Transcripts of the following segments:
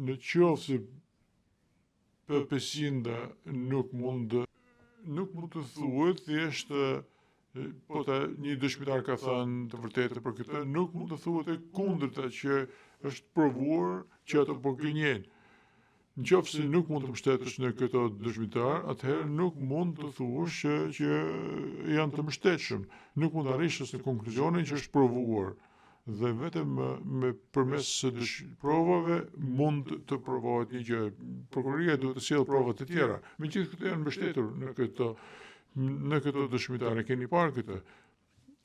në qoftë se P500 nuk mund nuk mund të thuhet thjesht po të një dëshmitar ka thënë të vërtetë për këtë, nuk mund të thuhet e kundërta që është provuar që ato po gënjejnë. Në qoftë se nuk mund të mbështetesh në këto dëshmitar, atëherë nuk mund të thuash që, që janë të mbështetshëm. Nuk mund të arrish as në konkluzionin që është provuar. Dhe vetëm me përmes së dësh, provave mund të provohet një gjë. Prokuroria duhet të sjellë prova të tjera. Megjithë këto janë mbështetur në këto në këto dëshmitarë. E keni parë këtë?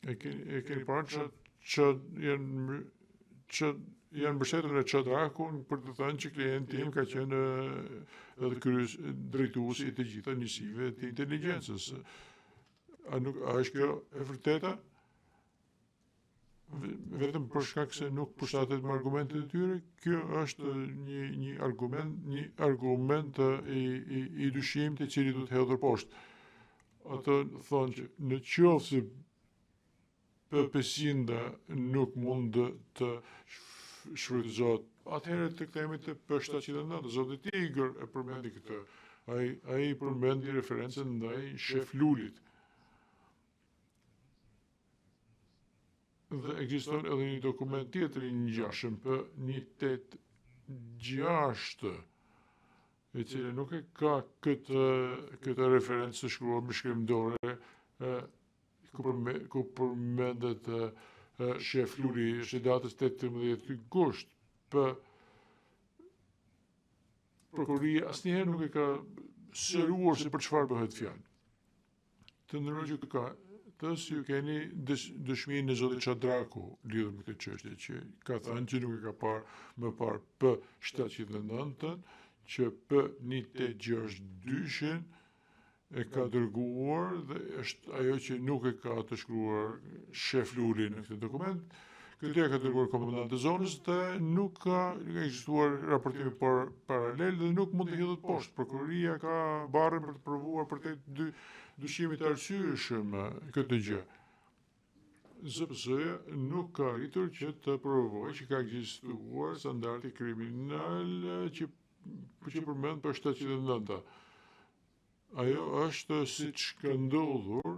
E keni, e keni parë që që janë që janë mbështetur në Çadrakun për të thënë që klienti im ka qenë edhe kryes drejtuesi i të gjitha njësive të inteligjencës. A nuk a është kjo e vërteta? Vetëm për shkak se nuk përshtatet me argumentet e tyre, kjo është një një argument, një argument i i, i dyshimtë i cili duhet hedhur poshtë. Ato thonë që në qoftë se P500 nuk mund të shfrytëzohet. Atëherë të kthehemi te P709, zoti Tigër e përmendi këtë. Ai ai përmendi referencën ndaj shef Lulit. Dhe ekziston edhe një dokument tjetër i ngjashëm P186 i cili nuk e ka këtë këtë referencë të shkruar me shkrim dore ku, përme, ku përmendet shef Luli është i datës 18 gusht P Prokuroria asnjëherë nuk e ka sqaruar se për çfarë bëhet fjalë. Të nderuar gjykatës ju keni dëshminë e zotit Çadraku lidhur me këtë çështje që ka thënë që nuk e ka parë më parë P709 që P186 e ka dërguar dhe është ajo që nuk e ka të shkruar shef Luli në këtë dokument. Këtë e ka dërguar komandanti i zonës dhe nuk ka ekzistuar raportimi por paralel dhe nuk mund të hidhet poshtë. Prokuroria ka barrën për të provuar përtej dy dyshimit të arsyeshëm këtë gjë. ZPS-ja nuk ka arritur që të provojë që ka ekzistuar standardi kriminal që që përmend për 709. Ajo është siç ka ndodhur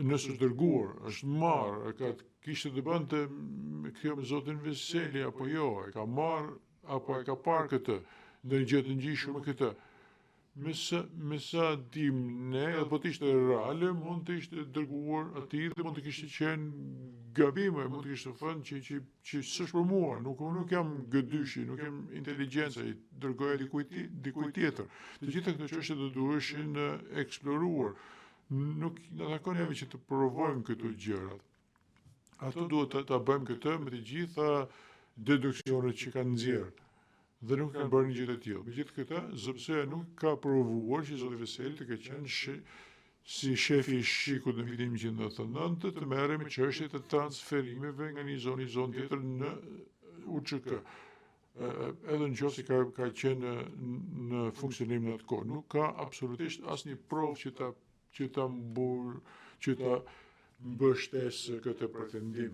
nëse është dërguar, është marrë, e ka kishte të bënte me kjo me zotin Veseli apo jo, e ka marrë apo e ka parë këtë, ndonjë gjë të ngjashme me këtë. Me sa, me sa dim ne, edhe po të ishte reale, mund të ishte dërguar atij dhe mund të kishte qenë gabim, e mund të kishte thënë që që që s'është për mua, nuk nuk jam gëdyshi, nuk jam inteligjenca, i dërgoja dikujt dikujt tjetër. Të gjitha këto çështje do duheshin eksploruar. Nuk na takon neve që të provojmë këto gjërat. Ato duhet ta, ta bëjmë këtë me të gjitha deduksionet që kanë nxjerrë dhe nuk kanë bërë një gjë të tillë. Megjithë këtë, ZPS-ja nuk ka provuar që zoti Veseli të ketë qenë shi, si shefi i SHIK-ut në vitin 1999 të merrej me çështje të transferimeve nga një zonë në zonë tjetër në UÇK. Edhe në qoftë se ka, ka qenë në funksionim në atë kohë. Nuk ka absolutisht asnjë provë që ta që ta mbur, që ta mbështesë këtë pretendim.